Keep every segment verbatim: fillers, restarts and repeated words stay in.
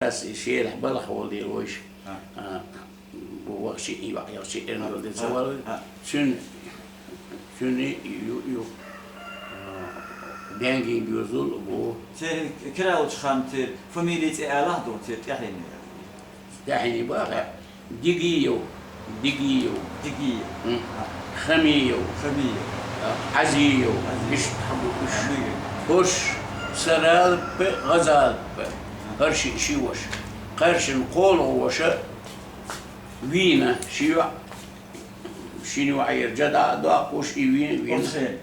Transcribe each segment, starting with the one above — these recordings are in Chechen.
Ас и шелахь балха волу дела вайша. А. А, вахчи, и вахчи, эрна долу де ца валла. А. Цуьнан, цуьнан ю, ю, а, денгийн доьзал бу. Церан киралучу хан церан фамилия цӀе алахь ду, церан тӀаьхьенийн. ТӀаьхьенийн бахьа. Дигиев, Дигиев. Дигиев. М. А. Хамиев. Хамиев. А, Азиев. Азиев. Иштта хьабу уьш. А, мегар. ХӀорш Саралпе, ГӀазалпе. А. ХӀара ши, ши ваша. Кхаьршина кхоалгӀа ваша вийна, ши йоӀ, шина йоӀера жа дӀа а доккхуш, и вийна, вийна. Оцу хенахь.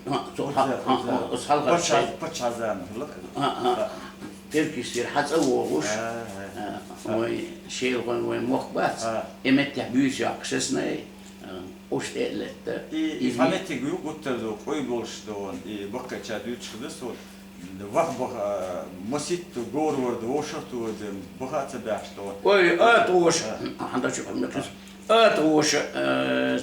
М, цо хьал-, оцу, хьал-, оцу хьалхара паччахьа-, шайн. Паччахьа заманахь хилла. А, а. Теркийстера хьан цӀа вогӀуш. А, а. А, вай шелахойн вайн мохк бац. А. И меттехь буьйса йоккхуш саснай, а, уьш тӀе а летта. И, и иза цхьа меттиг ю гуттар ду, къуй болуш ду ван, и баккхийча дуьйцуш хилла суна. Ваха баха, а, маситту говрвар ду, вовшах ту ван, баха а ца баьхьаш ду ван. Ой, а, тхоша. А. Хьан дачу хьан мекхаш. А, тхоша, а,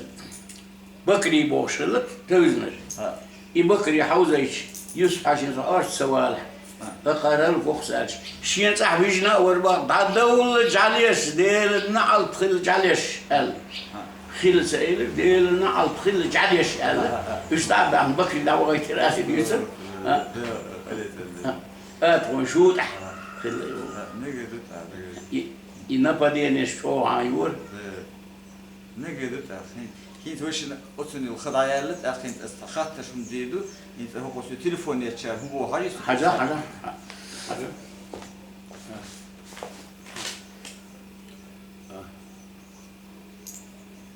Бакри бохуш хилла тевзанаш. А. И Бакри хьовзайча, Юсуп-Хьаьжин со орца ца валахь. А. Бакарал гохсаьлча. Шен цӀахь вижина а вара бакъ, дӀадовла жӀалеш, Делан наӀалт хилла жӀалеш, аьлла. А. Хилла ца элира, Делан наӀалт хилла жӀалеш, аьлла. А, а, а. Уьш дӀа а баьхна, Бакри дӀавахийтира аса дуьйцура. А. Да, а, а, а. А, тхуна шу тӀехь хилла ю. А, мегар ду тӀа, мегар ду. И, и нападенеш чӀогӀа йора. Да. Мегар ду тӀаккха хӀинца. ХӀинца вайшинна оцунна юха дӀаяьлла, тӀаккха хӀинца аса хаттарш хӀума дийр ду, хӀинца хӀокху соьга телефон еччара хӀун боху хьажа? Хьажа, хьажа. Хьажа.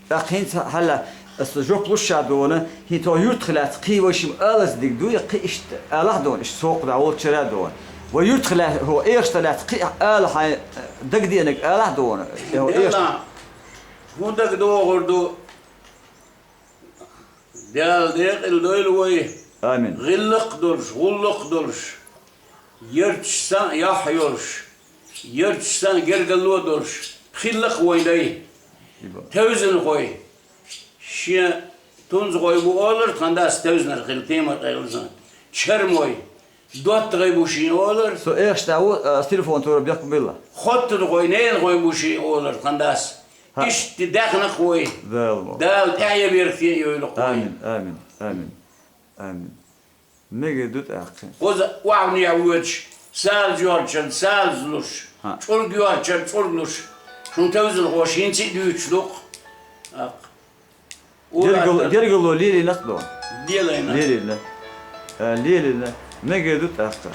ТӀаккха хӀинца хьала аса жоп луш ша дона, хӀинца хӀо юьртах лаьцна кхин вайшимма алаза диг ду, я кхин иштта алахь дона, иштта сокху дӀа волчара а дона. Вай юьртах лаьцна, хӀо эшта лаьцна кхин ала хьайн дагадеанарг алахь дона, я хӀо эшта. ХӀун дагадогӀур ду? Дала декъала дойла вай. Амин. ГӀиллакх долуш, гӀуллакх долуш, ярташ сан а яхь йолуш, ярташ сан а гергало долуш, хилла-кх вайн дай. Иба. Тевзанхой. Шен тунзагӀой бу олар тхан дас тевзанара хилла, Темар-къайлазан. Чармой. ДоттагӀий бу шен олар. Со эхаш тӀе ву, а, телефон тура бехк билла. ХоттадагӀой, ненагӀой бу шен олар тхан дас. Иштта даьхна-кх вай. Дала мо. Дала тӀаьхье берг тӀе а йойла-кх вай. Амин, амин, амин, амин. Мегар ду тӀаккха. Кхуза охьавне а воьдуш, салаз йоьрчарна салаз луш, чӀург йоьрчарна чӀург луш, шун тевзанхоша хӀинца а дуьйцуш ду-кх. ТӀаккха. Гергало, гергало лелийна-кх дона. Лелийна. Лелийна. А, лелийна. Мегар ду тӀаккха.